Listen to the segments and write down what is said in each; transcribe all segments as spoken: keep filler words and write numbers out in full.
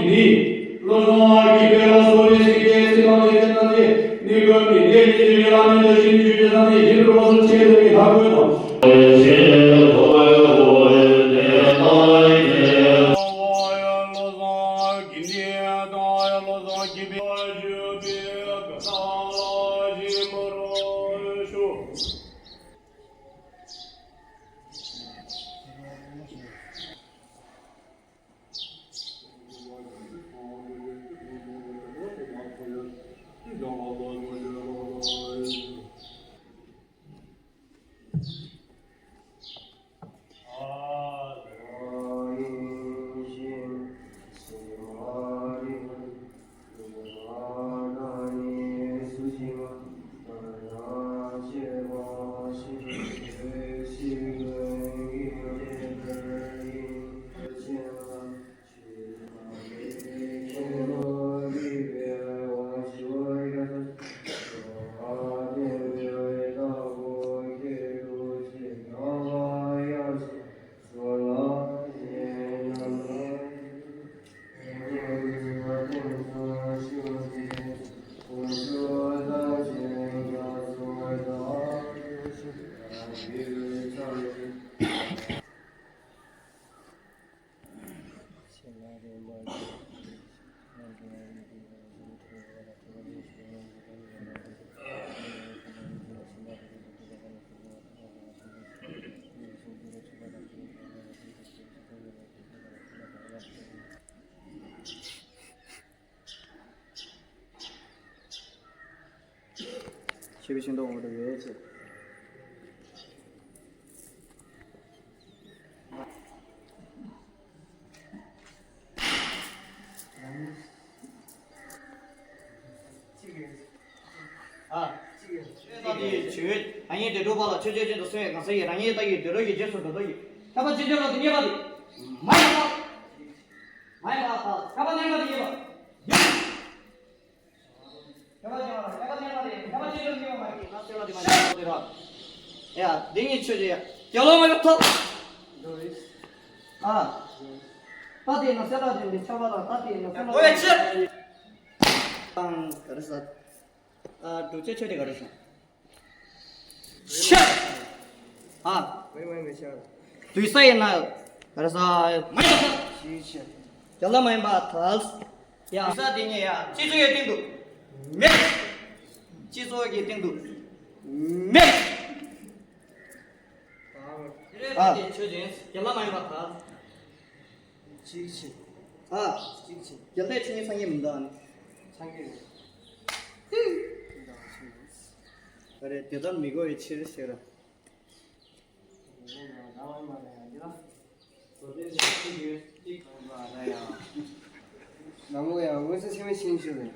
ནི། བློ་བཟང་གིས་དཔལ་ལ་གསོལ་བའི་ཚིག་གི་ཚིག་དང་ལས་ཀྱི་རྣམ་འབྱེད་ནི་ཀུན་ནི་ལས་ཀྱི་ཚིག་རིགས་ལ་མི་འདོད་ཞིང་རྒྱུད་ཀྱི་བསམ་གཏན་ཞིག་པའི་སྐབས་སུ་ཆེད་དུ་ནི་ཐག་གོད་དང་། ཆོས་པའི་ཤིང་ཏོག་འོང་དུ་ཡོད་ཅེས། ཨ། ད་དེ་ཆོས་རང་ཉིད་དེ་སྒྲུབ་པ་ལ་ཆོས་ཆོས་ཅན་དུ་གསུངས་པའི་གང་ཟག་གིས་རང་ཉིད་ལྟ་བའི་དུད་འགྲོ་གི་རྗེས་སུ་འགྲོ་ལྡོག་གི་ཁྱབ་པ་ཆོས་ཅན་ལ་དེ་ངེས་པ་དེ། མ་ཡིན་པ། མ་ཡིན་པ་དང་ཁྱབ་པ་མེད་པ་དེ་ངེས་པ། ཁྱབ་པ་ཅན་ལ་ཁྱབ་པ་མེད་པ་དེ་ཁྱབ་པ་ཆོས་ཅན་ལ་ངེས་པ་མ་ཡིན་ན་གསལ་བ་དེ་མ་ཡིན་པ་དེ་རེད། ཡ། འདི་ཉིད་ཆོས་ཅན། ཡ། རྒྱལ་བ་མ་ཡོད་ཐོབ། ཨ། ད་དེ་ན་གསལ་བ་དེ་འདི་ཁྱབ་པ་དང་ད་དེ་ན་གསལ་བ་དེ། ཨོ་ཡ་ཆེ། དང་ག་རེ་ཟ། ཨ། སྒྲུབ་བྱེད་ཆོས་དེ་ག་རེ་བྱུང་། ཆ། ཨ། མེ་མེ་མེ་ཆ། དུས་ས་ཡིན་ན་ར་ས་མ་ཡིན་པ་ཐལ། ཞིག་ཆ། རྒྱ་ལ་མ་ཡིན་པ་ཐལ། ཡ། དུས་ས་དེ་ཉིད་ཡ་སྤྱི་ཚོགས་ཀྱི་སྟེང་དུ་མེད། སྤྱི་ཚོགས་ཀྱི་སྟེང་དུ་མེད། ཨ། དེ་ཆོས་ཅན། རྒྱ་ལ་མ་ཡིན་པ་ཐལ། གཅིག་བྱེད། ཨ། གཅིག་བྱེད། རྒྱལ་སྲས་ཆོས་ཉིད་སངས་རྒྱས་མི་འདའ་ནི། སངས་རྒྱས་མི་འདའ་ནི། ཨ་རེ་དེ་ལྟར་མི་གོ་བའི་ཕྱིར་ཟེར། ནམ་མཁའ་ཡང་མངོན་སུམ་ཆེན་པོའི་ཤིང་ཞུ་ལས།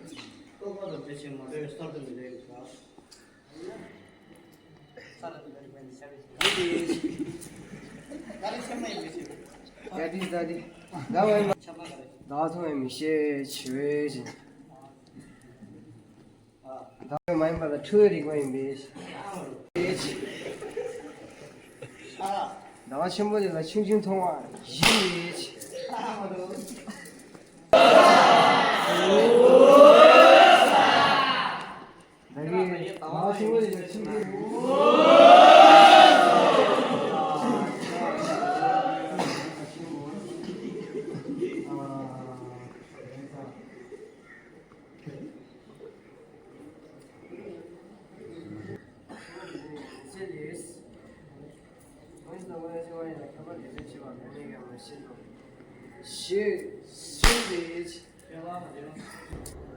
ཡ་དི་ད་དི། ད་བས་མ། ད་ཐོ་བས་མི་ཤེས་ཆེ་བས་ཅི། ད་བས་མ་ཡིན་པ་ལ་འཁྲུལ་བའི་རིག་པ་ཡིན་པས། ཟླ་བ་ཆེན་པོ་དེ་ལ་ཆུང་ཆུང་མཐོང་བ་ཡིན་པས། ད་གིན་ཟླ་བ་ཆེན་པོ་དེ་ལ་ཆུང་ཆུང་། ཞེས་གསུངས་ཏེ།